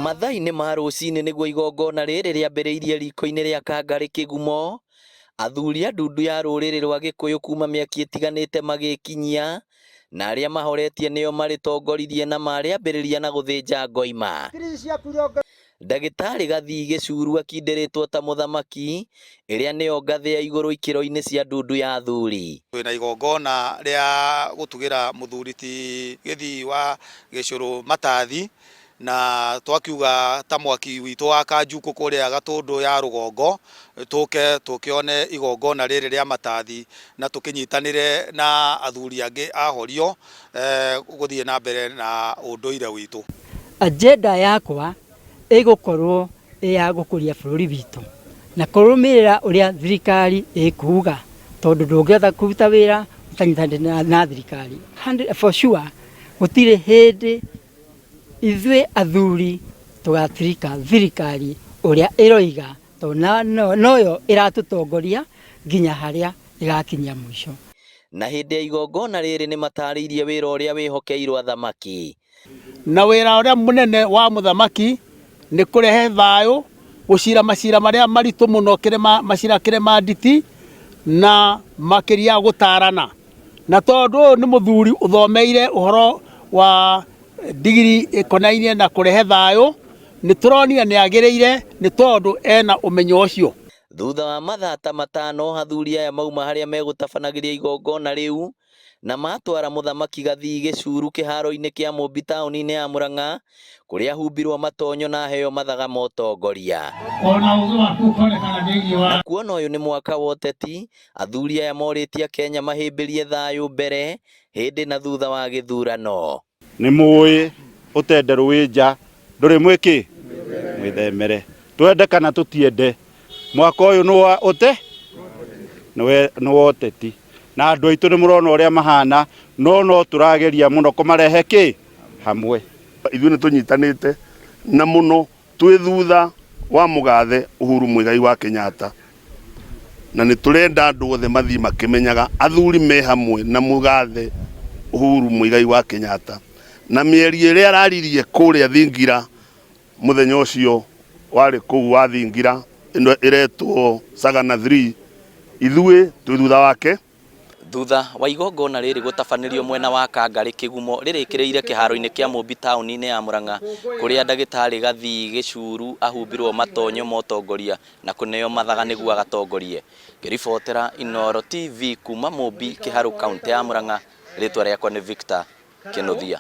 Mathaa-inĩ ma rũcinĩ nĩguo igongona rĩrĩ rĩambĩrĩirie riko-inĩ rĩa Kangarĩ Kĩgumo, athuri a ndundu ya rũrĩrĩ rwa Gĩkũyũ kuma mĩaki ĩtiganĩte magĩkinyia, na arĩa mahoretie nĩo marĩtongoririe na marĩambĩrĩria na gũthĩnja ngoima. Ndagĩtarĩ Gathii Gĩcuru akindĩrĩtwo ta mũthamaki, ĩrĩa nĩyo ngathĩ ya igũrũ ikĩro-inĩ cia ndundu ya athuri. Twĩna igongona rĩa gũtugĩra mũthuri ti Gĩthii wa Gĩcũrũ matathi, na twakiuga ta mwaki witũ wa Kanjukũ kũrĩa Gatũndũ ya rũgongo, tũke tũkĩone igongona rĩrĩ rĩa matathi na tũkĩnyitanĩre na athuri angĩ a Horio gũthiĩ na mbere na ũndũire witũ. Agenda yakwa ĩgũkorwo ĩ ya gũkũria bũrũri witũ na kũrũmĩrĩra ũrĩa thirikari ĩkuga tondũ ndũngĩhota kũruta wĩra ũtanyitanĩte na thirikari. For sure gũtirĩ hĩndĩ ithuĩ athuri tũgatirika thirikari ũrĩa ĩroiga tondũ noyo ĩratũtongoria nginya harĩa ĩgakinyia mũico. Na hĩndĩ ya igongona rĩrĩ nĩmatarĩirie wĩra ũrĩa wĩhokeirwo athamaki. Na wĩra ũrĩa mũnene wa mũthamaki nĩ kũrehe thayũ, gũcira macira marĩa maritũ mũno kĩrĩma, macira kĩrĩma nditi, na makĩria gũtarana. Na tondũ ũyũ nĩ mũthuri ũthomeire ũhoro wa ndigiri ĩkonainie na kũrehe thayũ, nĩ tũronire nĩ agĩrĩire nĩ tondũ ena ũmenyo ũcio. Thutha wa mathaa ta matano athuri aya mauma harĩa megũtabanagĩria igongona rĩu, na matwara mũthamaki Gathii Gĩcuru kĩharo-inĩ kĩa Mũmbi taũni-inĩ ya Murang'a kũrĩa ahumbirwo matonyo na aheo mathaga ma ũtongoria. Ona ũgĩ waku ũkonekana thĩinĩ wa. Na kuona ũyũ nĩ mwaka wa ũteti, athuri aya morĩtie Akenya mahĩmbĩrie thayũ mbere, hĩndĩ na thutha wa gĩthurano. Nĩ mũĩ ũtenderũ wĩ nja ndũrĩ mwĩkĩ mwĩthemere. Twende kana tũtiende mwaka ũyũ nĩ wa ũte nĩ wa ũteti na andũ aitũ nĩ mũrona ũrĩa mahana no no tũrageria mũno kũmarehe kĩ hamwe. Ithuĩ nĩ tũnyitanĩte na mũno Twĩ thutha wa mũgathe Uhuru Muigai wa Kenyatta na nĩ tũrenda andũ othe mathiĩ makĩmenyaga athuri me hamwe na mũgathe Uhuru Muigai wa Kenyatta na mĩario ĩrĩa araririe kũrĩa Thingira mũthenya ũcio warĩ kũu wa Thingira ĩno ĩretwo Sagana 3 ithuĩ twĩ thutha wake. Thutha wa igongona rĩrĩ gũtabanĩrio mwena wa Kangarĩ Kĩgumo rĩrĩkĩrĩire kĩharo-inĩ kĩa Mũmbi taũni-inĩ ya Murang'a kũrĩa ndagĩtarĩ Gathii Gĩcuru ahumbirwo matonyo ma ũtongoria na kũneo mathaga nĩguo agatongorie. Ngĩribotera Inooro TV kuma Mũmbi Kĩharũ kauntĩ ya Murang'a, rĩtwa rĩakwa nĩ Victor Kĩnuthia.